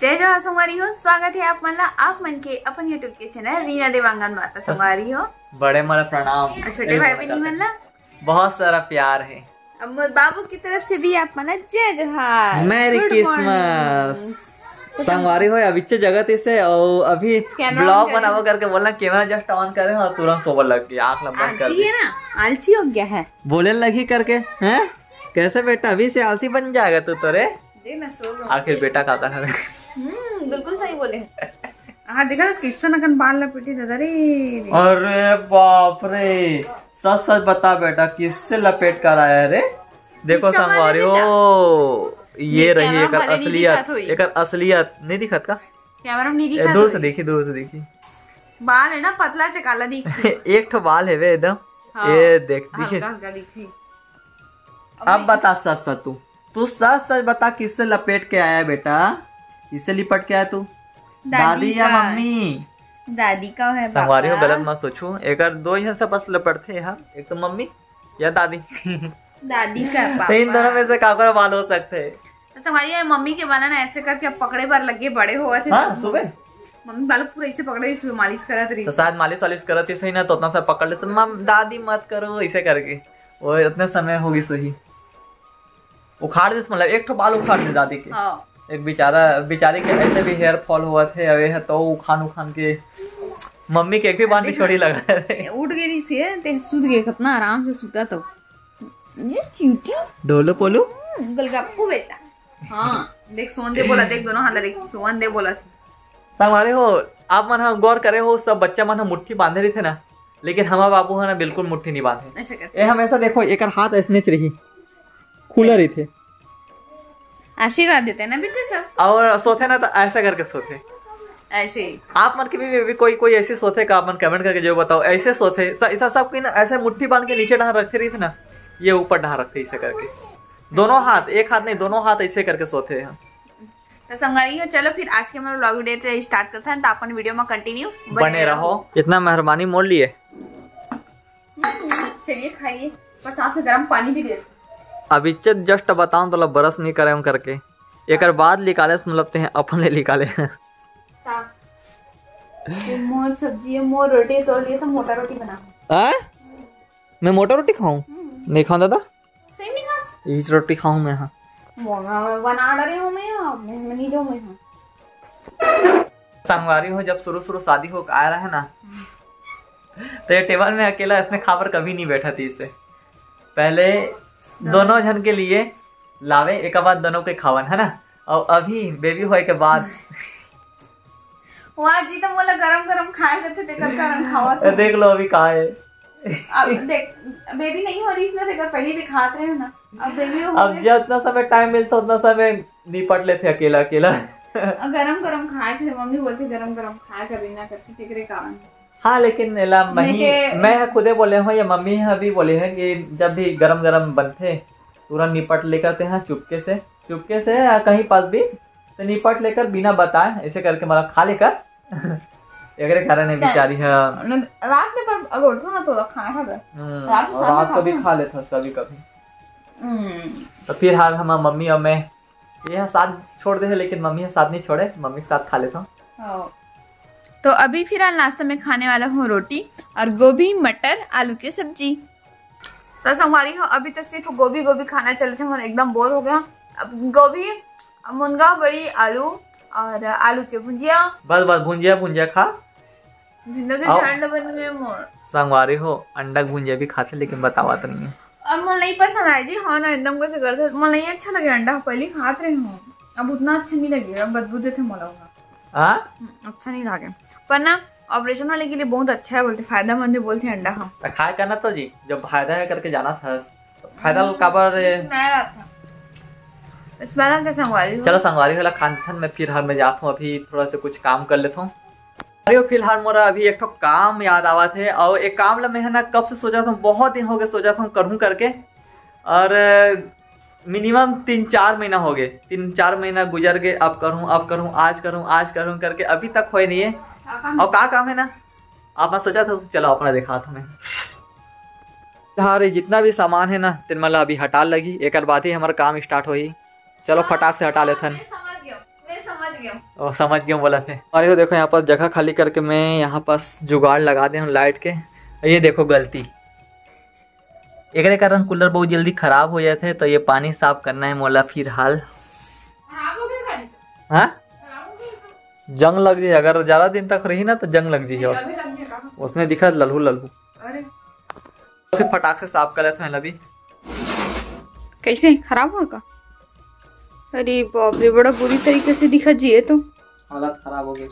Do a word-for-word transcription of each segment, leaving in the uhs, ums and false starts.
जय जोहार संगवारी हो, स्वागत है आप मन ला, आप मन के अपन YouTube के चैनल रीना देवांगन मा। त संगवारी हो, बड़े मन ला प्रणाम। अउ छोटे भाई बहिनी मन ला बहुत सारा प्यार है। अब मोर बाबू की तरफ से भी आप मन ला जय जोहार। Merry Christmas। संगवारी हो, अभी इच्चे जगह ते से, और अभी vlog बनावा करके बोलना, camera just on करे और तुरंत सोबर लग गया, आँख ला बंद कर आलसी है ना, आलसी हो गया है। बोले लगी करके, हैं? कैसे बेटा, अभी से आलसी बन जाएगा तू तो रे। दे ना, सो लो। आखिर बेटा का कर हवे? हम्म, बिल्कुल सही बोले। हाँ, देखा, किसन अकन बाल लपेटे दादा रे। अरे बाप रे, सच सच बता बेटा, किससे लपेट कर आया है रे? देखो संगवारी हो, ये रही एकर असलियत, एकर असलियत नहीं दिखत का? कैमरा में नहीं दिखत, दूर से देखी, दूर से देखी। बाल है ना पतला से काला दिखी। एक ठो बाल है वे एकदम। हाँ, ये देख, दिखे? हल्का हल्का दिखी। अब बता सच सच तू, तू सच सच बता, किससे लपेट के आया बेटा? किससे लिपट के आया तू? दादी या मम्मी? दादी का है संगवारी हो, गलत मत सोचू, एकर दो ही से बस लपटथे हम, एक तो मम्मी या दादी। दादी का पापा। तो इन दोनों में से काकर बाल हो सकते हैं? तो संगवारी, ये मम्मी के बाल ना ऐसे करके अब पकड़े बर लगे, बड़े होवत हे। हाँ, सुबह मम्मी बाल पूरा ऐसे पकड़े, सुबह मालिश करत रही। तो शायद मालिश वालिश करत ही सही ना, तो उतना सा पकड़ ले, मम दादी मत करो ऐसे करके, वो इतने समय होगी सही। उखाड़ दिस, मतलब एक ठो बाल उखाड़ दे दादी के। हाँ। एक बेचारा, बेचारी के ऐसे भी hair fall होवत हे, अबे है तो उखान उखान के मम्मी के एक भी बाल नहीं छोड़ी लगा है। उठ गई से, ते सुत गए, कितना आराम से सुता तो। ये क्यूटी। डोलो पोलो। हम्म, गोलगप्पू बेटा। हाँ, देख सोन दे बोला, देख दोनों हाथ ला देख, सोन दे बोला। संगवारी हो, आप मन ह गौर करे हो, सब बच्चा मन ह मुट्ठी बांधे रहिथे ना, लेकिन हमार बाबू ह ना बिल्कुल मुट्ठी नहीं बांधे। ऐसे करके। ए हमेशा देखो, एकर हाथ ऐसने च रही, खुला रहिथे। आशीर्वाद देते हैं ना बच्चे सब। और सोते ना तो ऐसा करके सोते। ऐसे ही। आप मन के भी, भी कोई, कोई ऐसे सोते का, आप मन comment करके जो बताओ, ऐसे सोते, स-, ऐसा सब की ना, ऐसे मुट्ठी बांध के नीचे डहार रखते रहिथे ना, ये ऊपर डहार रखते ऐसे करके। दोनों हाथ, एक हाथ नहीं, दोनों हाथ ऐसे करके सोते हैं। तो संगवारी हो, चलो फिर आज के हमारा vlog video ते start करते हैं, तो अपन video में continue बने बने रहो। रहो। इतना मेहरबानी मोड़ लिए। हम्म, चलिए खाइए, पर साथ में गर्म पानी भी दे दो। अभी च-, just बताऊं तो ला brush नहीं करे हूं करके, एकर बाद निकाले से मतलब ते हैं अपन ले निकाले। ता। ये मोर सब्जी है, मोर रोटी, तो लिए तो मोटा रोटी बना। आ? मैं मोटा रोटी खाऊं? हम्म। नहीं खाऊं दादा। सही में खास? यही रोटी खाऊं मैं, हाँ। मोगा मैं बना डरे हूँ मैं, अब मैं, मैं नहीं जाऊँ मैं, हाँ। संगवारी हो, जब शुरू शुरू शादी होके आया रहे ना, तो ये table में अकेला इसने खा पर कभी नहीं बैठा थी इससे। पहले दोनों जन के लिए लावे, एक बाद दोनों के खावन, है ना? और अभी baby होए के बाद वहाँ जी तो मोला गरम गरम खाए करते, तेकर कारण खावा ए, था। देख लो अभी कहाँ है। अब देख, baby नहीं हो रही इसमें, तेकर पहले भी खात रहे हो ना, अब baby हो अब गए। जितना समय time मिलता उतना समय निपट लेते अकेला अकेला। और गरम गरम खाए थे, मम्मी बोलते गरम गरम खाए कर, बिना करके, तेकरे कारण। हाँ, लेकिन एला मैं मही, के मैं खुदे बोले हूँ या मम्मी ह भी बोले है कि जब भी गरम गरम बनथे, तुरंत निपट लेकर ते हैं चुपके से, चुपके से या कहीं पास भी तो निपट लेकर बिना बताए ऐसे करके मतलब खा लेकर। एकरे कारण है बेचारी है। न-, रात में पर अगर उठो ना तो खाना खा ले। हम्म, रात में और साथ में रात को भी खाते हैं। खा लेता कभी कभी। हम्म। तो फिर हाल हमार मम्मी और मैं ये साथ छोड़ दे है, लेकिन मम्मी के साथ नहीं छोड़े, मम्मी के साथ खा लेता हूँ। हाँ। तो अभी फिलहाल नाश्ता में खाने वाला हूँ रोटी और गोभी, मटर, आलू की सब्जी। तो संगवारी हो, अभी तो सिर्फ गोभी, गोभी खाना चले थे, मैं एकदम बोर हो गया। अब गोभी, मुनगा, बड़ी, आलू और आलू के भुजिया। बस, बस, भुजिया, भुजिया खा। जिंदगी आओ। ठंड बन गई मोर। संगवारी हो, अंडा के भुजिया भी खाते, लेकिन बतावा तो नहीं है। अब मोर नहीं पसंद आए जी, हाँ ना, एकदम कैसे करते, मोर नहीं अच्छा लगे अंडा, पहले खात रही हूँ, अब उतना अच्छा नहीं लगे, अब बदबू देते मोला हुआ। हाँ? हम्म, अच्छा नहीं लगे, पर ना operation वाले के लिए बहुत अच्छा है बोलते, फायदेदार है बोलते अंडा, हाँ। तो खाए करना तो जी, जब फायदा है करके जाना था, तो फायदा हम्म, काबर रे? Smell आता। Smell आता संगवारी हो। चलो संगवारी वाला खान खान में फिर हर मैं जाता हूँ, अभी थोड़ा सा कुछ काम कर लेता हूँ। अरे फिलहाल मोरा अभी एक ठो काम याद आवत है, और एक काम ला मैं है ना कब से सोचा था, बहुत दिन हो गए सोचा था करहूँ करके, और minimum तीन चार महीना हो गए, तीन चार महीना गुजर गए, अब करूँ, अब करूँ, आज करूँ, आज करूँ करके अभी तक होए नहीं है। का काम? और का काम है ना, आप मैं सोचा था, चलो अपना दिखा था मैं। हाँ रे, जितना भी सामान है ना, तेन मन ला अभी हटा लगी, एकर बाद ही हमारा काम start होही। चलो फटाक से हटा लेथन। मैं समझ गया, मैं समझ ओ, समझ गया बोला थे। अरे, वो देखो, यहाँ पास जगह खाली करके मैं यहाँ पास जुगाड़ लगा दे हूँ लाइट के। ये देखो गलती, एकरे कारण कूलर बहुत जल्दी खराब हो जाते, तो ये पानी साफ करना है मोला फिलहाल। खराब हो गया पानी? हाँ, खराब हो गया? जंग लग जाए, अगर ज्यादा दिन तक रही ना तो जंग लग जाए। नहीं, अभी लग गया कहाँ? उसने दिखा लल्हू लल्हू। अरे, फिर फटाक से साफ कर लेते हैं अभी। कैसे, खराब हुआ का? अरे बाप रे, बड़ा बुरी तरीके से दिखा जिए तो। हालत खराब हो गई।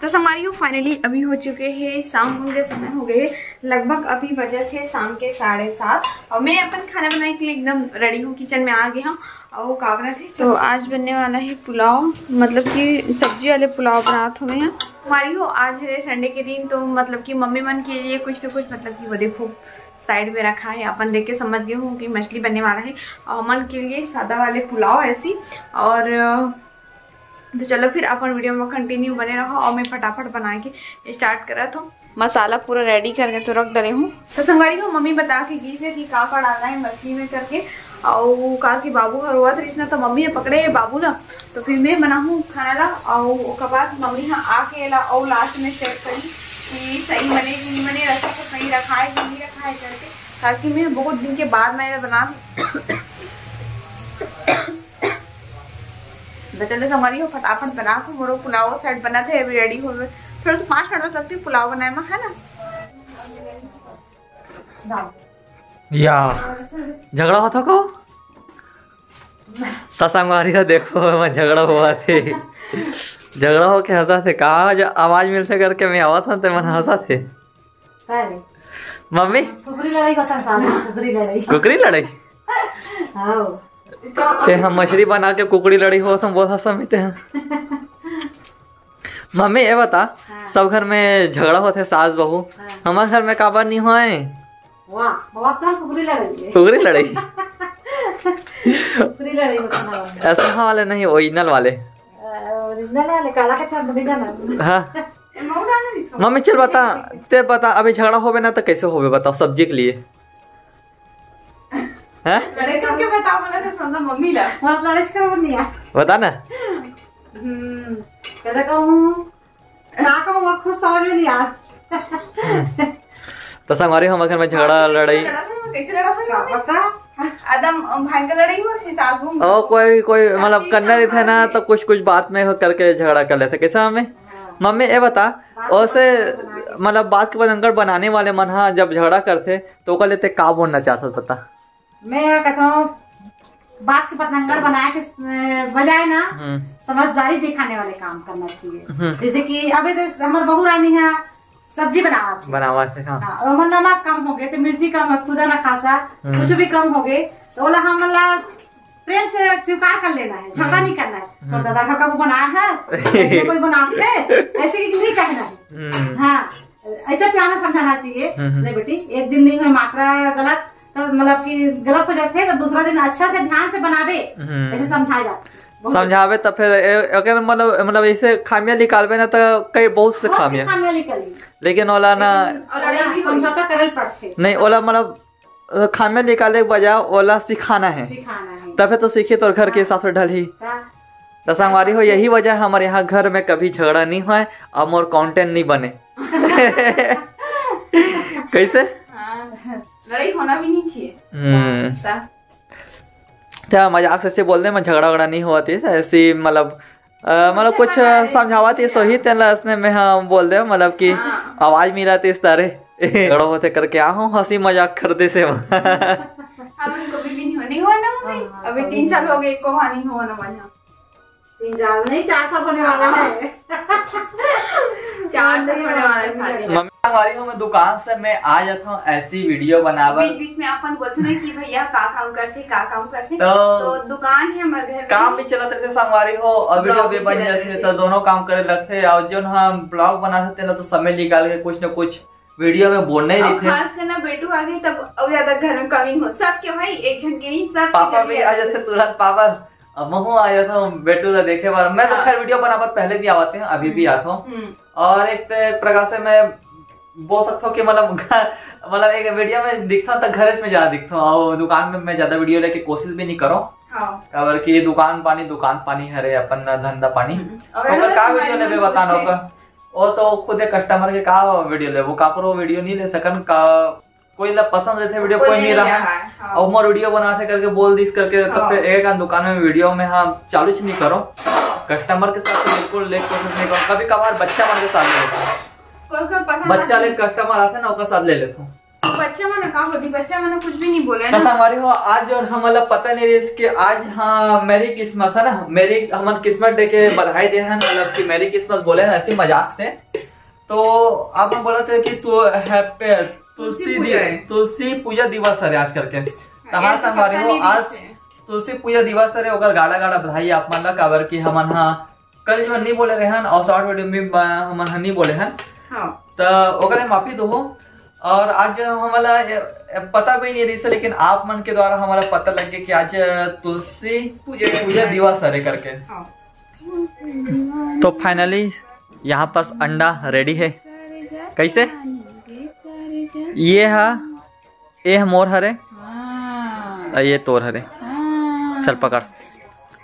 तो संगवारी हो, finally अभी हो चुके हैं शाम के समय हो गए, लगभग अभी बजे थे शाम के साढ़े सात। और मैं अपन खाना बनाने के लिए एकदम रेडी हूँ, किचन में आ गई हूँ। और वो कावरा थे, तो आज बनने वाला है पुलाव, मतलब कि सब्जी वाले पुलाव बनात हूँ मैं यहाँ। संगवारी हो, आज है संडे के दिन, तो मतलब कि मम्मी मन के लिए कुछ तो कुछ, मतलब कि वो देखो साइड में रखा है, अपन देख के समझ गए हो कि मछली बनने वाला है। और मन के लिए सादा वाले पुलाव ऐसी। और तो चलो फिर अपन वीडियो में कंटिन्यू बने रहो और मैं फटाफट बना के स्टार्ट करत हूँ। मसाला पूरा रेडी करके तो रख डले हूँ। तो संगवारी हो, मम्मी बता के गई है कि का का डालना है मछली में करके। और काल के बाबू हर रोवत रहिस ना, तो मम्मी ने पकड़े बाबू ला, तो फिर मैं बनाहूँ खाना ला। और ओकर बाद मम्मी हा आके ला और लास्ट में चेक करी कि सही बने कि नहीं बने, रखा तो सही रखा है कि नहीं रखा है करके। काल के मैं बहुत दिन के बाद मैं बना तो चलते संगवारी हो, फटाफट बना तो मोरो पुलाव सेट बना थे, अभी रेडी हो गए। थोड़ा सा पाँच मिनट बस लगती है पुलाव बनाए में, है ना? या झगड़ा होता को? तो संगवारी हो, देखो, मैं झगड़ा हुआ थे। झगड़ा हो के हंसा थे का? आवाज मिलते करके मैं आवा था, ते मन हंसा थे। काय रे? मम्मी? कुकरी लड़ाई बता सामने, कुकरी लड़ाई। कुकरी लड़ाई? हाँ। ते हम मछली बना के कुकरी लड़ाई हो, तुम बोला समय ते हैं। मम्मी, ये बता, हाँ। सब घर में झगड़ा होते, सास बहू, हाँ। हमारे घर में काबर नहीं हुआ है? वाह, बहुत तो कुकरी लड़ाई है। कुकरी लड़ाई? कुकरी लड़ाई होता ना। ऐसा वाले नहीं, ओरिजिनल वाले। ओरिजिनल वाले काला के साथ नहीं जाना। हाँ। मम्मी, चल बता, ते बता, अभी झगड़ा होबे ना तो कैसे होबे, बताओ, सब्जी के लिए। हैं? लड़े करके बताओ, बोला तो सुनता मम्मी ला। बस लड़े से करो नहीं यार। बता ना। हम्म, कैसे कहूँ? का कहूँ, और खुद समझ में नहीं आ। तो संगवारी, हम घर में झगड़ा लड़ाई। कैसे लड़ा था? पता? आदम भाई का लड़ाई हुआ थे, सास बहू। ओ, कोई, कोई, मतलब, करना नहीं था ना, तो कुछ, कुछ बात में करके झगड़ा कर लेते। कैसा मम्मी? हाँ। मम्मी, ये बता, ओसे, मतलब, बात के बतंगड़ बनाने वाले मन हा जब झगड़ा करते, तो ओकर ले ते का बोलना चाहत हस, बता? मैं ये कहता हूँ, बात के बतंगड़ बनाए के, अ, बजाय ना, हम्म। समझदारी दिखाने वाले काम करना चाहिए। हम्म। जैसे कि अभी तो हमार बहू रानी है, सब्जी बनावत है। बनावत है, हाँ। हाँ, ओमन नमक कम हो गए, तो मिर्ची कम है, खुदा ना खासा, हम्म। कुछ भी कम हो गए, तो ओला हमन ला प्रेम से स्वीकार कर लेना है, झगड़ा हम्म। नहीं करना है। हम्म। तो दादा घर का वो बनाया है, ऐसे कोई बनाते हैं, ऐसे कि नहीं कहना है। हम्म। हाँ, ऐसे प्यार से समझाना चाहिए। हम्म। नहीं बेटी, एक दिन नहीं हुए मात्रा गलत, तो मतलब कि गलत हो जाते हैं, तो दूसरा दिन अच्छा से ध्यान से बनावे, हम्म। ऐसे समझाया जाता है। बहुत समझावे तो फिर ए-, अगर मतलब, मतलब ऐसे खामियां निकालबे ना, तो कई बहुत से बहुत से खामियां। खामियां निकली। लेकिन ओला ना, लेकिन और ओला समझौता करल पड़ते। नहीं, ओला मतलब अ, खामियां निकाले के बजाय ओला सिखाना है। सिखाना है। तभे तो सीखी, तोर घर के हाँ। हिसाब से ढलही। हाँ। तो संगवारी हो, यही वजह है हमारे यहाँ घर में कभी झगड़ा नहीं होय और मोर content नहीं बने। कैसे? हाँ, लड़ाई होना भी नहीं चाहिए। हम्म। सा- तो मजाक से ऐसे बोल दे, मैं झगड़ा वगड़ा नहीं होती, ऐसे ही मतलब अ, मतलब कुछ समझावत ही सोही, तेन ला असने में हम बोल दे, मतलब कि हाँ। आवाज मिला थे इस तरह। झगड़ा होते करके आ हूँ, हंसी मजाक कर दे से। हम कभी भी नहीं हो, नहीं हुआ ना मम्मी? हाँ, हाँ, अभी कभी तीन साल नहीं। हो गए, एको बार नहीं हुआ ना मना। तीन साल नहीं, चार साल होने वाला हाँ। है। चार साल होने वाला है शादी में। मम्मी, संगवारी हो, मैं दुकान से मैं आ जाता हूँ ऐसी वीडियो बनावर। बीच बीच में अपन बोलते ना कि भैया का काम करते, का काम करते। तो तो दुकान है हमारे घर में। काम भी चलत रहते संगवारी हो और वीडियो vlog भी भी बन चलत जाते, रहते। तो दोनों काम करे लगते। और जो हम ब्लॉग बनाते थे ना, तो समय निकाल के कुछ ना कुछ वीडियो में बोलना ही और रहते। खास करना बेटू आ गए तब और ज्यादा घर में कमी हो सबके भाई, एक झन के नहीं, सब पापा भी आ जाते तुरंत, पापा। अब महू आ जाता हूँ बेटू ला देखे बार। मैं तो हाँ। खैर वीडियो बनावत पहले भी आवत हैं, अभी भी हम्म। आता हूँ। हम्म। और एक, तो एक प्रकार से मैं बोल सकता हूँ कि मतलब मतलब एक वीडियो में दिखता हूँ तो घर में ज्यादा दिखता हूँ और दुकान में मैं ज्यादा वीडियो लेके कोशिश भी नहीं करूँ। हाँ। काबर कि दुकान पानी, दुकान पानी हरे, अपन धंधा पानी। हम्म। और ओकर ऐसा का तो वीडियो हमारे लेबे, मन बता ना पूछे। ओकर। वो तो खुदे कस्टमर के का वीडियो लेबो, काकरो वीडियो नहीं ले सकन का। कोई ला पसंद रहिथे वीडियो, कोई कोई नहीं नहीं रहा। रहा है, हाँ। और मोर वीडियो बनाथे करके बोल दिस करके, तो हाँ। फिर एक आध दुकान में वीडियो में हम चालू च नहीं करो। कस्टमर के साथ तो बिल्कुल लेके कोशिश नहीं करो। कभी कभार बच्चा मन के साथ ले लेथों। कोई कोई पसंद बच्चा आता ले है। कस्टमर आथे ना, ओकर साथ ले लेथों। बच्चा मन का होती, बच्चा मन कुछ भी नहीं बोले तो ना। संगवारी हो, आज जो हमला पता नहीं रहिस कि आज, हाँ, मेरी क्रिसमस है ना, मेरी, हमन क्रिसमस डे के बधाई दे हैं, मतलब कि मेरी क्रिसमस बोले हैं ऐसे मजाक से। तो आप मन बोलत हे कि तू हैप्पी तुलसी तुलसी पूजा दि-, है। तुलसी पूजा दिवस हरे आज करके। तो हाँ, हाँ, ये तो संगवारी पता हो, नहीं आज रहिस है। तुलसी पूजा दिवस हरे, ओकर गाड़ा गाड़ा बधाई आप मन ला, काबर कि हमन हा कल जो नहीं बोले रहन और शॉर्ट वीडियो में ब-, हमन हा नहीं बोले हन। हाँ। तो ओकर माफी दो। और आज जो हमला ये, ये पता भी नहीं रहिस, लेकिन आप मन के द्वारा हमला पता लग गया कि आज तुलसी पूजा पूजा है। दिवस हरे करके। हाँ। तो finally यहाँ पास अंडा ready है। कैसे? ये हा, ये हा मोर हरे, हाँ। और ये तोर हरे। हाँ। चल पकड़,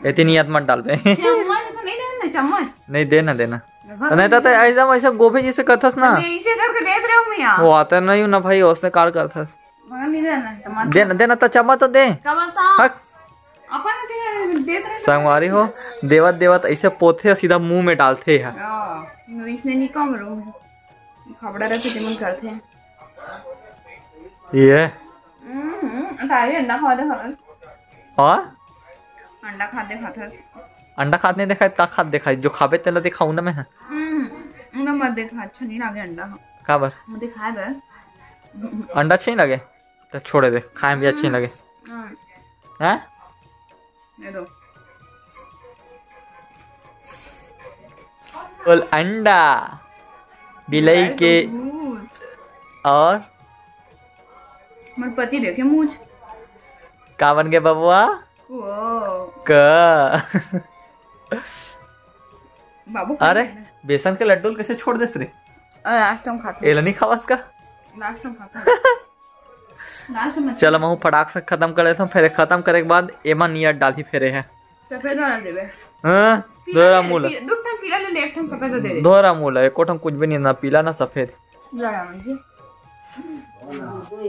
इतनी याद मत डाल बे। चम्मच तो नहीं देना, चम्मच। नहीं, देना, देना। हाँ। नहीं तो, तो ऐसा, ऐसा गोभी जैसे करथस ना। मैं इसे करके देख रहा हूँ मैं यहाँ। वो आता नहीं हूँ ना भाई, उसने काट करथस। मगर नहीं देना, टमाटर। देना, देना तो चम्मच तो दे। का बोलता? हक। अपन दे, देत रहे। संगवारी हो, देवत देवत ऐसे पोथे सीधा मुंह में डालथे है। हाँ, इसने नहीं कम रूम। खबड़ा रखे ते मन करथे। ये। हम्म, हम्म, अटारी अंडा खा दे खावे। और? अंडा खाते खाते। अंडा खात नहीं देखाय, का खात देखाय? जो खाबे तेला देखाऊ ना मैं। हम्म, ना मत देखा, अच्छा नहीं लागे अंडा। काबर? मत दिखाए बर। अंडा अच्छा नहीं लगे? तो छोड़े दे, खाए में भी अच्छा नहीं लगे। हम्म। हैं? ये दो। बोल अंडा, बिलाई बिलाई के के भूत। और मोर पति देखे मूछ। का बन गए बबुआ? वो। का? बाबू अरे, खाई ना। बेसन के लड्डू ल कैसे छोड़ देस रे? अरे, लास्ट टाइम खाते। एला नहीं खावस का? लास्ट टाइम खाते। लास्ट में चलो, महू फटाक से खत्म कर देथों, फिर खत्म करे के बाद एमा नियर डालही फेरे है। सफेद वाला देबे। हाँ, पीला धोरा ले, मूला। पी-, दू ठन पीला ले ले, एक ठन सफेद दे दे। धोरा मूला, एको ठन कुछ भी नहीं, ना पीला ना सफेद। ला, ला, जी।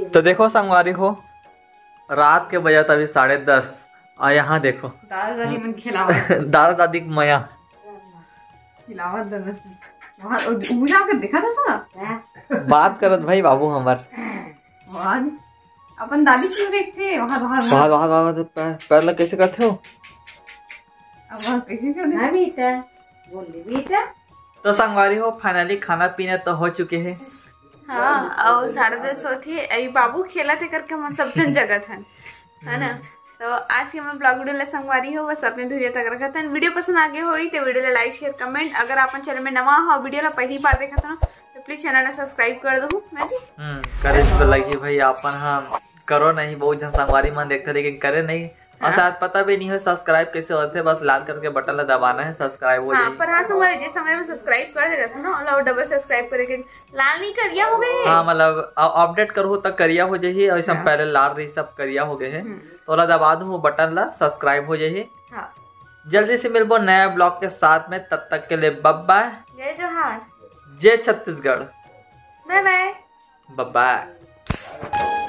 तो देखो संगवारी हो, रात के बजत अभी साढ़े दस, और यहाँ देखो। दादा दादी मन खिलावत। दादा दादी के मया। खिलावत दादा। वहाँ उ-, उबुला के देखा था सुना? बात करत भाई बाबू हमर। वाह। अपन दादी क्यों देखते? वहाँ, वहाँ, वहाँ। वहाँ, वहाँ, वहाँ, पैर, पैर ला कैसे करते हो? अब वहाँ कैसे कर दे? हाँ बेटा, बोल दे बेटा। तो संगवारी हो, finally खाना पीना तो हो चुके हैं। हाँ, और साढ़े दस होत हे, अभी बाबू खेलत हे करके हम सब झन जगत हन, है ना? तो आज के मैं vlog video ला संगवारी हो, बस अपने धुरिया तक रखत हन। वीडियो पसंद आगे होई तो वीडियो ला like, share, comment, अगर अपन channel में नवा हो, वीडियो ला पहली बार देखत हो ना, तो please channel ला subscribe कर दो ना जी। हम्म, करे तो लगी भाई, अपन हम करो नहीं, बहुत झन संगवारी मन देखते लेकिन करे नहीं, और हाँ। शायद पता भी नहीं हो subscribe कैसे होते, बस लाल करके बटन ला दबाना है, subscribe हो हाँ, जाएगी। पर हाँ संगवारी, जिस संगवारी में subscribe कर दे रहे थे ना, और double subscribe करे के लाल नहीं करिया हो गए। हाँ, मतलब, अ-, update करूँ तक करिया हो जाही, और ऐसा हाँ। पहले लाल रही, सब करिया हो गए हैं। हम्म। तो ओला दबा दूँ, वो बटन ला, subscribe हो जाही। हाँ। जल्दी से मिलबो नया vlog के साथ में, तब तक के लिए bye bye। जय जोहार। जय Chhattisgarh. Bye bye। Bye bye।